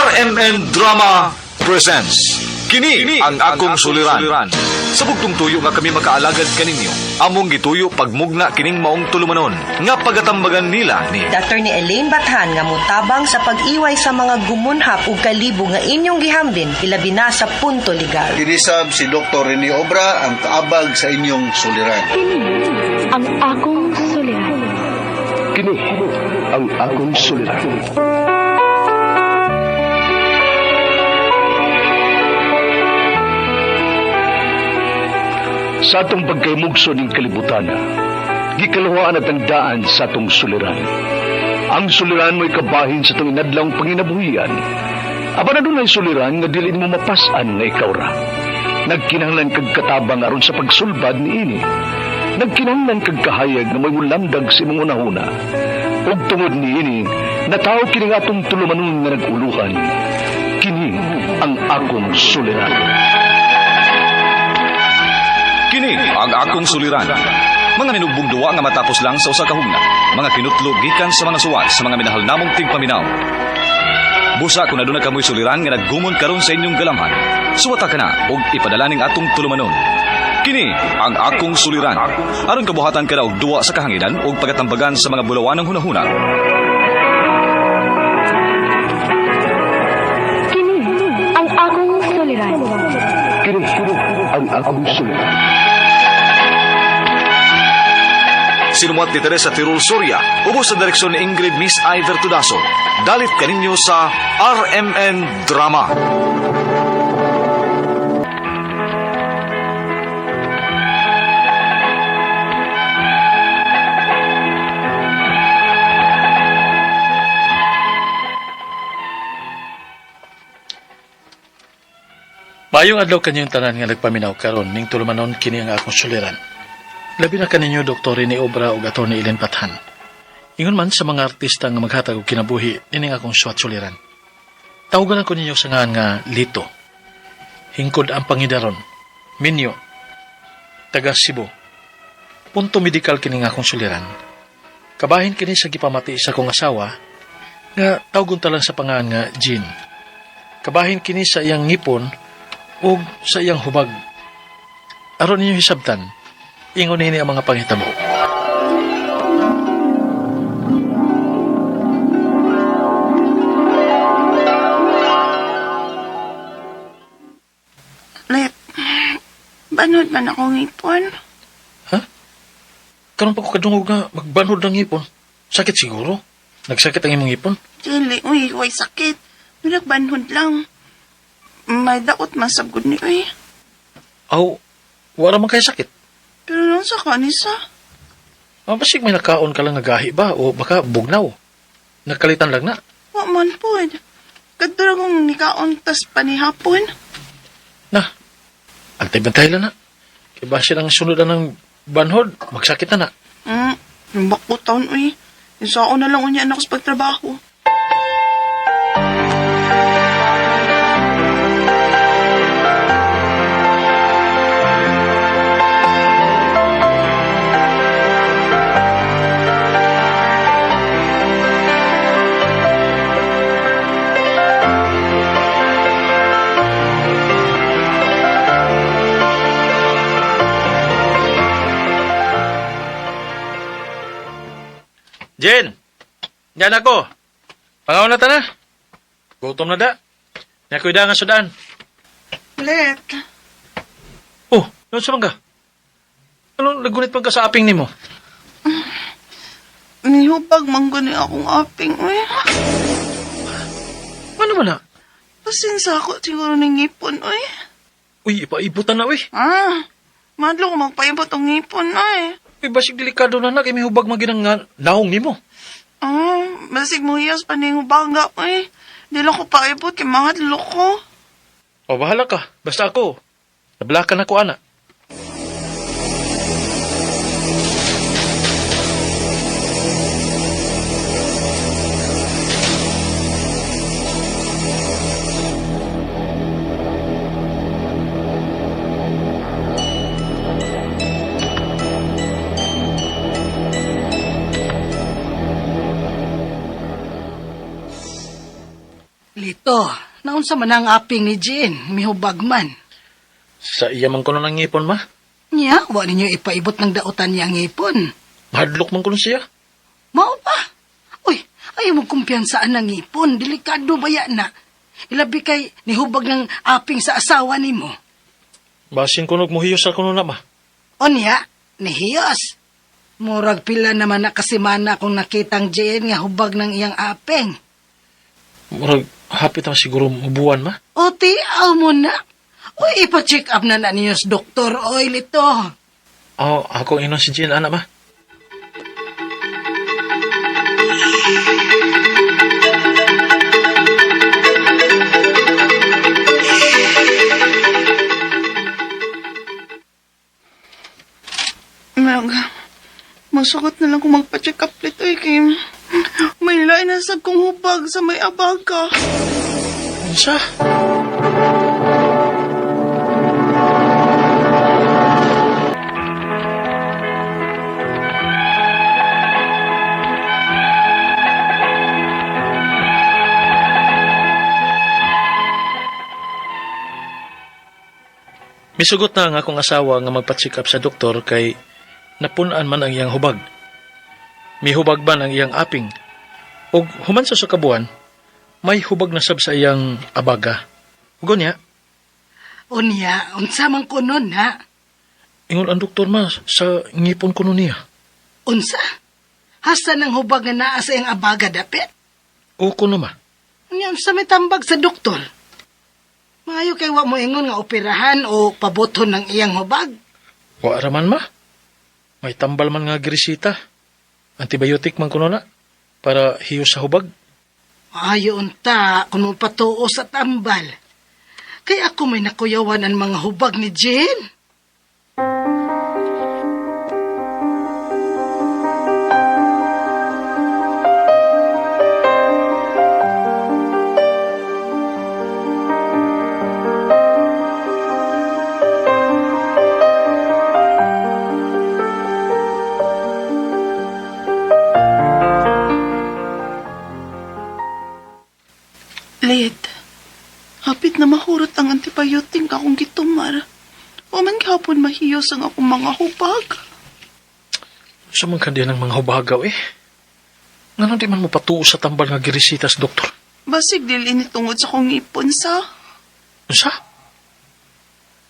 RMN Drama presents Kini ang akong suliran. Sa bugtong tuyo nga kami makaalagad kaninyo, among gituyo pagmugna kining maong tulumanon nga pagatambagan nila ni Dr. ni Elaine Bathan nga mutabang sa pag-iway sa mga gumunhap ug kalibo nga inyong gihambin ilabi na sa punto legal. Kinisab si Dr. Rene Obra ang kaabag sa inyong suliran. Kini ang akong suliran. Kini ang akong suliran. Sa atong pagkaymugso ning kalibutan, gikaluhaan at ang daan sa atong suliran. Ang suliran mo'y kabahin sa atong inadlawng panginabuhian. Apan adunay suliran nga dili mo mapas-an nga ikaw ra. Nagkinahanglan kag katabang aron sa pagsulbad niini. Nagkinahanglan kag kahayag nga may mulamdag sa imong unahuna. Ug tungod niini, natawo kini nga atong tulumanon nga nag-uluhan. Kini ang akong suliran. Kini ang akong suliran. Mga minugbong duwa nga matapos lang sa usa ka hugna. Mga kinutlo gikan sa mga suwat sa mga minahal namong tigpaminaw. Busa kung aduna kamoy suliran nga naggumon karon sa inyong galamhan. Suwata ka na og ipadala ning atong tulumanon. Kini ang akong suliran. Aron kabuhatan ka na og duwa sa kahanginan og pagatambagan sa mga bulawanang hunahuna. Kini ang akong suliran. Kini ang akong suliran. Sinumuat ni Teresa Tirul Soria, ubos sa direksyon ni Ingrid Miss Iver Tudaso. Dalit kaninyo sa RMN Drama. Maayong adlaw kanyang tanan nga nagpaminaw karon ning tulumanon kini ang akong suliran. Labi na kaninyo Dr. Rene Obra ug Atty. Ellen Pathan. Ingon man sa mga artista nga maghatag og kinabuhi nining akong suwat suliran. Tawgan ko ninyo sa ngalan nga Lito. Hingkod ang pangidaron. Minyo. Taga Cebu. Punto medikal kini nga akong suliran. Kabahin kini sa gipamati sa akong asawa nga tawgon ta lang sa pangalan nga Jean. Kabahin kini sa iyang ngipon ug sa iyang hubag. Aron ninyo hisabtan, ingon nini ang mga panghitabo. Let, banod man ako ngipon. Ha? Karon pa ko kadungog nga magbanhod ng ngipon. Sakit siguro. Nagsakit ang imong ngipon. Dili, uy, way sakit. Nagbanhod lang. May daot man sabgod ni, uy. Aw, wala man kay sakit. Pero nung sa kanisa, Ah, basig may nakaon ka lang nga gahi ba o baka bugnaw. Nagkalitan lang na. wa man pod. Kadto ra kong nikaon tas panihapon. Na, antay-bantay lang na. Kay base lang sunod ang banhod, magsakit na na. Yung bako taon, uy. Yung sao na lang unya anak sa pagtrabaho. Jen! Yan ako. Pangaon na ta na. Gutom na da. Nakoy da nga sudan. Let, Oh, noon sa mangga. Ano, nagunit man ka sa aping nimo? nihubag man gani akong aping, uy. Ano man na? Pasinsa ako siguro ng ngipon, uy. Uy, ipaibutan na, uy. Ah, madlo ko magpaibot ang ngipon, uy. Uy, basig delikado na na, kay may hubag maginang nga naong nimo. Ah, basig mo hiyas pa ning hubaga, uy. Di lang ko paibot kay mahadlok ko. O, bahala ka. Basta ako. Nablakan ako, ana. Lito, naunsa man ang aping ni Jean, mihubag man. Sa iya man kuno ng ngipon, ma. Nya, wa ninyo ipaibot ng dautan niya ang ngipon. Mahadlok man kuno siya. Mao pa? Uy, ayaw mo kumpiyansaan ng ngipon. Delikado baya na. Ilabi kay nihubag ng aping sa asawa nimo. Basin kuno muhiyos sa kuno na, ma. O niya, nihiyos. Murag pila naman na kasimana kung nakitang Jean nga hubag ng iyang aping. Murag hapit na siguro mubuan, ma. O tiaw mo na. Uy, ipa-check up na na ninyo sa doktor. Oy, Lito. Oh, ako inon si Jean, ana, ma. Mag, masugot na lang kung magpa-check up lito eh, Kim. May lain na sab kong hubag sa may abaga. Unsa? Misugot na ang akong asawa nga magpa-check up sa doktor kay napun-an man ang iyang hubag. Mihubag man ang iyang aping. Ug human sa kabuan, may hubag na sab sa iyang abaga. Ug unya, O niya, unsa man ko nun, ha? ingon ang doktor ma sa ngipon kuno niya. Unsa? Hasta ng hubag nga naa sa iyang abaga dapit? O kuno ma. Unya, unsa may tambag sa doktor? Maayo kay wa mo ingon nga operahan o paboton ng iyang hubag. Wa ra man ma. May tambal man nga giresita. Antibiotic man kuno na para hiyos sa hubag. Maayo unta kung mo patuo sa tambal. Kay ako may nakuyawan ang mga hubag ni Jane. Lit, hapit na mahurot ang antibiotic akong gitumar. Wa man gihapon mahiyos ang akong mga hubag. Sa man kandi ng mga hubagaw eh. Ngano di man mo patuo sa tambal nga giresita sa doktor? Basig dili ni tungod sa akong ngipon sa. Unsa?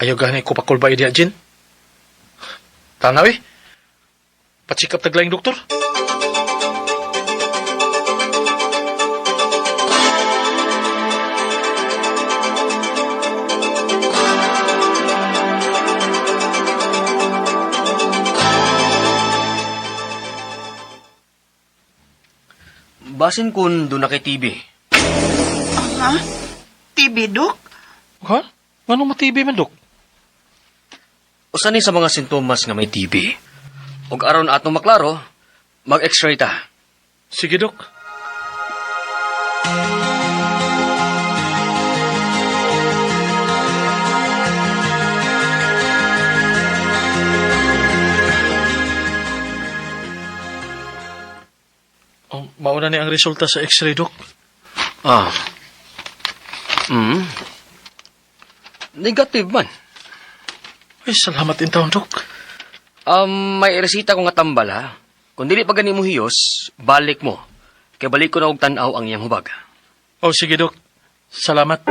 Ayaw gani ko pakulba diha, Jin. Tanaw eh. Pacheck up taglaing doktor. Basin kun doon na kay TV. Ha? TB, Dok? Ha? Ngano matibi man, dok? Usa ni sa mga sintomas nga may TB. Ug aron atong maklaro, mag-x-ray ta. Sige, dok. Oh, mauna ni ang resulta sa x-ray, dok. Ah. Mm. Negative man. Ay, salamat in taon, dok. May resita ko nga tambal ha. Kung dili pa gani mo hiyos, balik mo. Kay balik ko na og tan-aw ang iyang hubag. Oh, sige, dok. Salamat.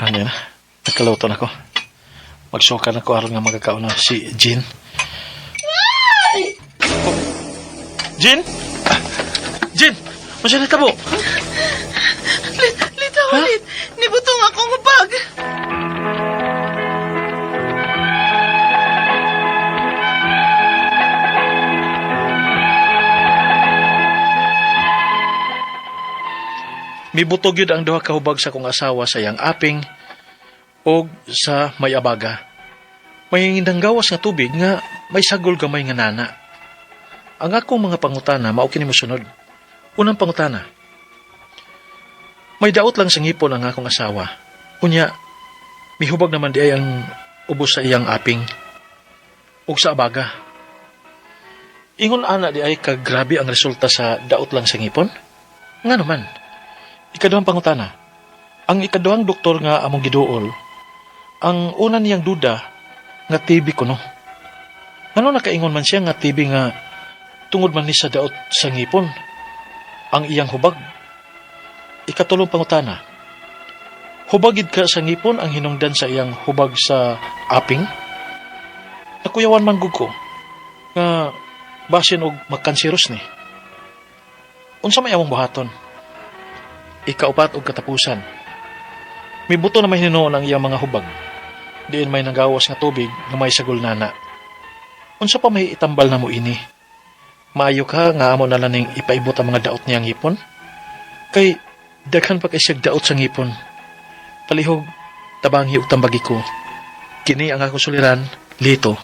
Ano na? Nagkaluto na ko. Magsuka na ko aron nga magkakaon na si Jean. Oh. Jean? Jean! Masya na tabo! Lit, litaw, lit. Nibutong akong hubag. Mibutog yun ang duha ka hubag sa akong asawa sa iyang aping og sa may abaga. May nanggawas nga tubig nga may sagol gamay nga nana. Ang akong mga pangutana mao kini mosunod. Unang pangutana. May daot lang sa ngipon ang akong asawa. Unya, mihubag naman di ay ang ubos sa iyang aping ug sa abaga. Ingon ana di ay kagrabe ang resulta sa daot lang sa ngipon? Nga naman. Ikaduhang pangutana. Ang ikaduhang doktor nga among giduol, ang una niyang duda nga TB kuno. Ngano nakaingon man siya nga TB nga tungod man ni sa daot sa ngipon ang iyang hubag? Ikatulong pangutana. Hubag gid ka sa ngipon ang hinungdan sa iyang hubag sa aping? Nakuyawan man gud ko nga basin og magkanseros ni. Unsa may among buhaton? Ikaupat og katapusan. Mibuto na may hinuon ang iyang mga hubag. Diin may nagawas nga tubig nga may sagol nana. Unsa pa may itambal na mo ini? Maayo ka nga amo na lang ning ipaibot ang mga daot niyang ngipon? Kay daghan pa kay siyag daot sa ngipon. Palihog, tabangi ug tambagi ko. Kini ang akong suliran, Lito.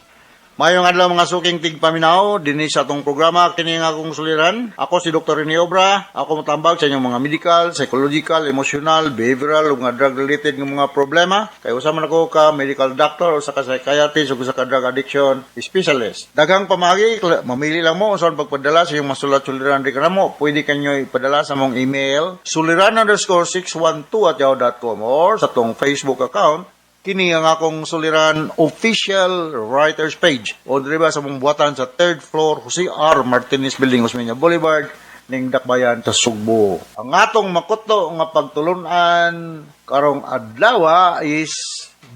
Mayong adlaw, mga suking tigpaminaw, dinhi sa atong programa "Kini nga akong suliran". Ako si Dr. Rene Obra. Ako motambag sa inyong mga medical, psychological, emotional, behavioral ug mga drug related nga mga problema. Kay usa man ako ka medical doctor, usa ka psychiatrist ug usa ka drug addiction specialist. Daghang pamagi, mamili lang mo unsa pagpadala sa inyong masulat suliran di kanamo. Pwede kanyo ipadala sa among email suliran_612@yahoo.com or sa atong Facebook account, "Kini ang akong suliran official writers page", o diri ba sa mong buhatan sa third floor, Jose R. Martinez Building, Osmeña Boulevard, ning Dakbayan sa Sugbo. Ang atong makuto nga pagtulunan karong adlaw is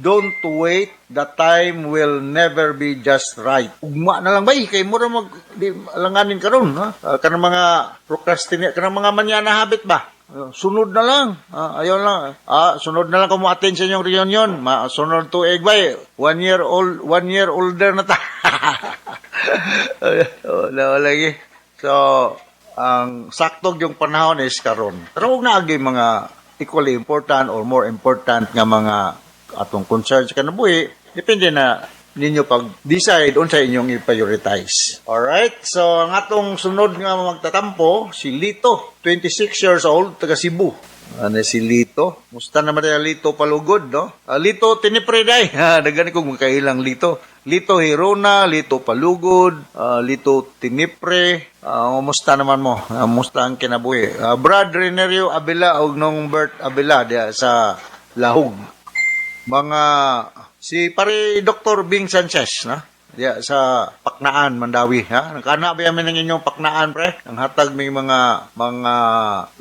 "Don't wait, the time will never be just right." Ugma na lang bay kay mura mag di alanganin karon, ha. Kanang mga procrastinate, kanang mga mañana habit ba? Sunod na lang. Ayaw lang. Sunod na lang kung mo-attend sa inyong reunion. Sunod tuig bay. One year old, one year older na ta. Wala, wala lagi. So, ang sakto yung panahon is karon. Pero huwag na agi mga equally important or more important nga mga atong concerns kinabuhi, depende na ninyo pag decide unsa inyong i-prioritize. Alright? So, ang atong sunod nga magtatampo, si Lito, 26 years old, taga Cebu. Ano si Lito? Musta naman tayo, Lito Palugod, no? Lito Tinipre day. Daghan kong makailang Lito. Lito Hirona, Lito Palugod, Lito Tinipre. Kumusta naman mo? Kumusta ang kinabuhi? Brad Renerio Abela og nung Bert Abela diya sa Lahug. Mga si pare Dr. Bing Sanchez, no? Diya sa Paknaan, Mandawi, ha? Nakana ba yamin ng inyong Paknaan, pre? Ang hatag may mga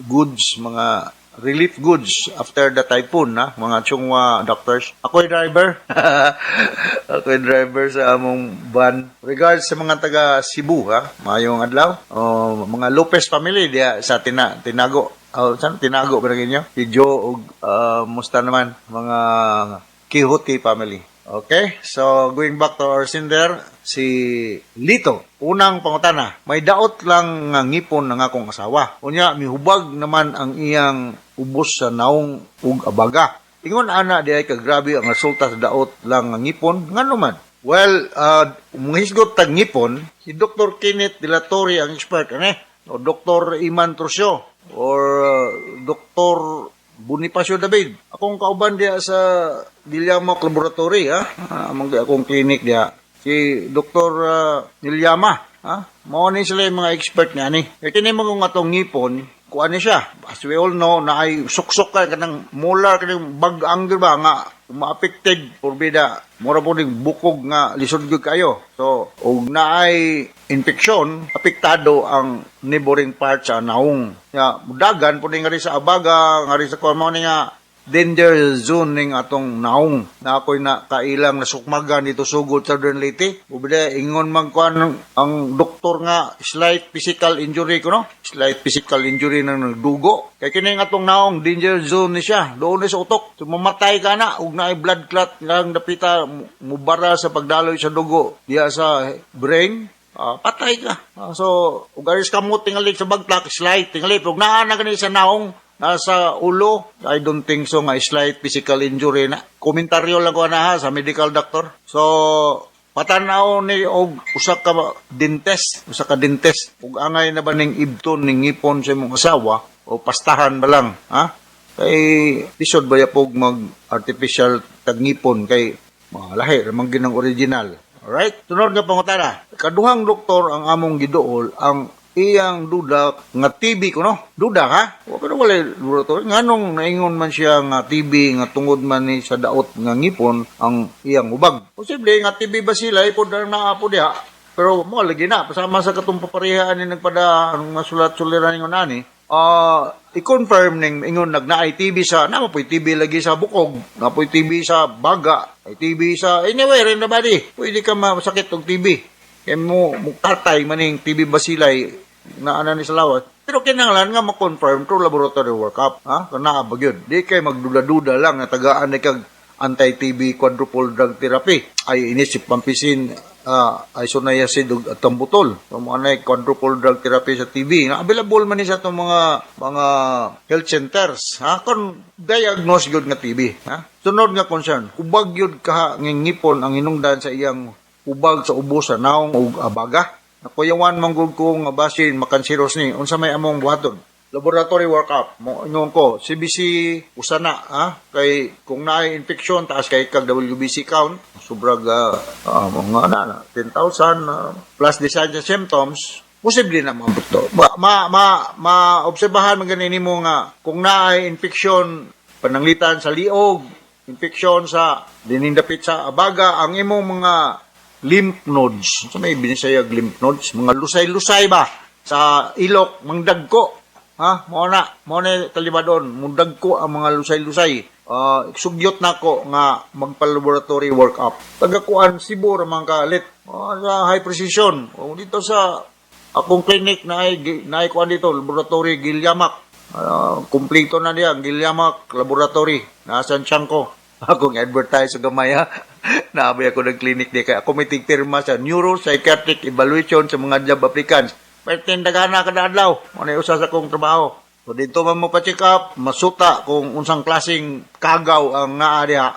goods, mga relief goods after the typhoon, na mga Chong Hua doctors. Ako'y driver. Ako'y driver sa among van. Regards sa mga taga Cebu, ha? Maayong adlaw. Oh, mga Lopez family diya sa Tinago. Oh, saan Tinago ba inyo? Si Joe ug musta naman mga Quixote family. Okay, so going back to our sender, si Lito. Unang pangutana, may daot lang nga ngipon ng akong asawa. Unya, mihubag naman ang iyang ubos sa naong ug abaga. Ingon ana di ay kagrabe ang resulta sa daot lang nga ngipon? Ngano man? Well, manghisgot tag ngipon, si Dr. Kenneth De La Torre ang expert, ano eh? O Dr. Iman Trusio or Dr. Bonifacio David. Akong kauban diya sa Dilyamac Laboratory, ha? Among akong clinic diya. Si Dr. Nilyama, ha? Mao ni sila yung mga expert niya ni. Kaya kini mo kung atong ngipon, kuan ni siya. As we all know, na ay suksok ka kanang molar, kanang bag-ang ba nga ma-affected porbida mura po ning bukog nga lisod gyud kayo. So, og naay infeksyon, apektado ang neighboring parts sa naong. Ya, mudagan po ni ngari sa abaga, ngari sa kuan, mao ni nga danger zone ning atong naong na ako'y na kailang nasukmagan dito sugod sa Southern Leyte. Ubida ingon man kuan ang doktor nga slight physical injury ko, no? Slight physical injury nang nagdugo. Kay kini nga atong naong danger zone ni siya. Doon ni sa utok. So, mamatay ka na ug naay blood clot lang dapita mubara sa pagdaloy sa dugo diya sa brain. Patay ka. So, ug aris kamot tingali sa bagtak, slight tingali. Ug naa na gani sa naong. Nasa ulo, I don't think so nga slight physical injury na. Komentaryo lang ko na ha sa medical doctor. So, patanaw ni og usa ka dentist, usa ka dentist. Ug angay na ba ning ibton ning ngipon sa imong asawa o pastahan ba lang, ha? Kay lisod ba pog mag artificial tagngipon kay mga lahi ra man ginang original. Alright? Sunod nga pangutana. Kaduhang doktor ang among giduol ang iyang duda nga TB ko, no? Duda ha? Wa pero wala laboratory. Nganong naingon man siya nga TB nga tungod man ni sa daot nga ngipon ang iyang hubag. Posible nga TB ba sila ipod na naa po diha. Pero mo lagi na pasama sa katong papareha ni nagpada ang masulat-suliran ingon ani. I-confirm ning ingon nagnaay TB sa naa po'y TB lagi sa bukog, naa po'y TB sa baga, ay TB sa anywhere in the body. Pwede ka masakit og TB. Kay mo mukatay maning TB bacilli na ana ni sa lawas. Pero kinahanglan nga ma-confirm through laboratory workup, ha? Kana ba gyud? Di kay magduda-duda lang nga tagaan ni kag anti-TB quadruple drug therapy. Ay inisip pampisin, isoniazid ug ethambutol. So mo anay quadruple drug therapy sa TB. Na available man ni sa atong mga health centers, ha? Kon diagnose gyud nga TB, ha? Sunod nga concern, hubag gyud ka ngipon ang hinungdan sa iyang hubag sa ubos sa naong ug abaga. Nakuyawan man gud ko nga basin makanseros ni, unsa may among buhaton? Laboratory workup. Mo ingon ko, CBC usa na, ha, kay kung naay infection, taas kay kag WBC count, sobrang mga na 10,000 plus the signs and symptoms, posible na maabot to. Ma ma ma, ma-obserbahan man gani nimo nga kung naay infection pananglitan sa liog, infection sa dinindapit sa abaga, ang imong mga lymph nodes. Sa may Binisayag lymph nodes, mga lusay-lusay ba sa ilok mangdagko. Ha, mao na talibadon, mudagko ang mga lusay-lusay. Sugyot nako nga magpa-laboratory work-up. Tagakuan Cebu ra man kalit. Sa high precision. O, dito sa akong clinic na ay naay kuan dito, laboratory Gilyamak. Kumpleto na niya ang Gilyamak Laboratory. Nasa Tiangco. Akong advertise sa gamay ha. Naabay ako ng clinic di kay ako may tigpirma sa neuropsychiatric evaluation sa mga job applicants. Pertin dagana kada adlaw. Mo na usa sa akong trabaho. So dito man mo pa-check up, masuta kung unsang klaseng kagaw ang naa diha.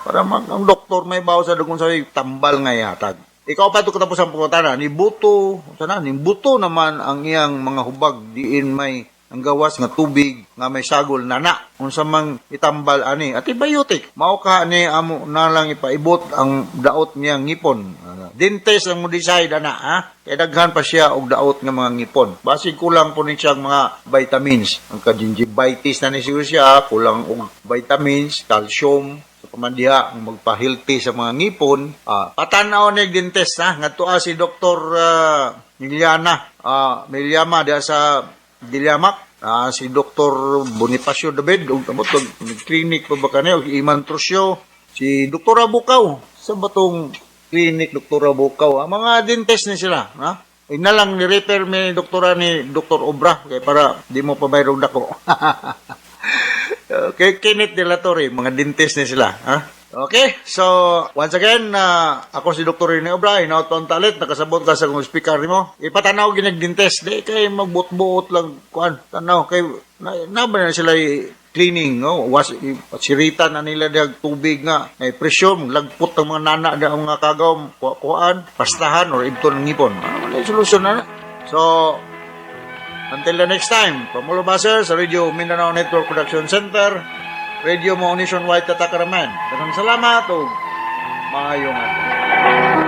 Para mag, ang doktor may bawo sa dugon sa tambal nga ihatag. Ikaw pa ito katapos ang pangutana, ni buto, sana, ni buto naman ang iyang mga hubag diin may ang gawas nga tubig nga may sagol nana, unsa mang itambal ani? Antibiotic mao ka ni amo na lang ipaibot ang daot niyang ngipon. Dentist ang mo decide ana, ha, kay daghan pa siya og daot nga mga ngipon, basig kulang po ni siyang mga vitamins. Ang ka-gingivitis na ni siguro siya, kulang og vitamins, calcium sa pamandiha ang magpa-healthy sa mga ngipon. Patanaw ni dentist ha, ngadto si Dr. Miliana, Milyama diha sa Gilyamak, si Dr. Bonifacio David ug amot og clinic pa ba kani og Iman Trusio, si Dr. Bukaw sa batong clinic Dr. Bukaw. Ang mga dentist ni sila, ha? Ay na lang ni refer mi doktora ni Dr. Obra kay para di mo pa bayrong dako. Okay, Kenneth De La Torre, mga dentist ni sila, ha? Okay, so once again, ako si Dr. Rene Obra, hinaut pa ang talit, nakasabot ka sa kong speaker nimo. Ipatanaw ginag-dentist, di kay magbot-buot lang, kuan, tanaw, kay na, na ba na sila cleaning, no? Was, siritan na nila diag tubig nga, may presyon, lagpot ang mga nana na ang mga kagaw, kuan, pastahan, or ibton ng ngipon. Ano, wala yung solusyon na na. So, until the next time, from all of us here sa Radio Mindanao Network Production Center, Radio Mo Nationwide Tatakaraman. Daghang salamat ug maayong adlaw.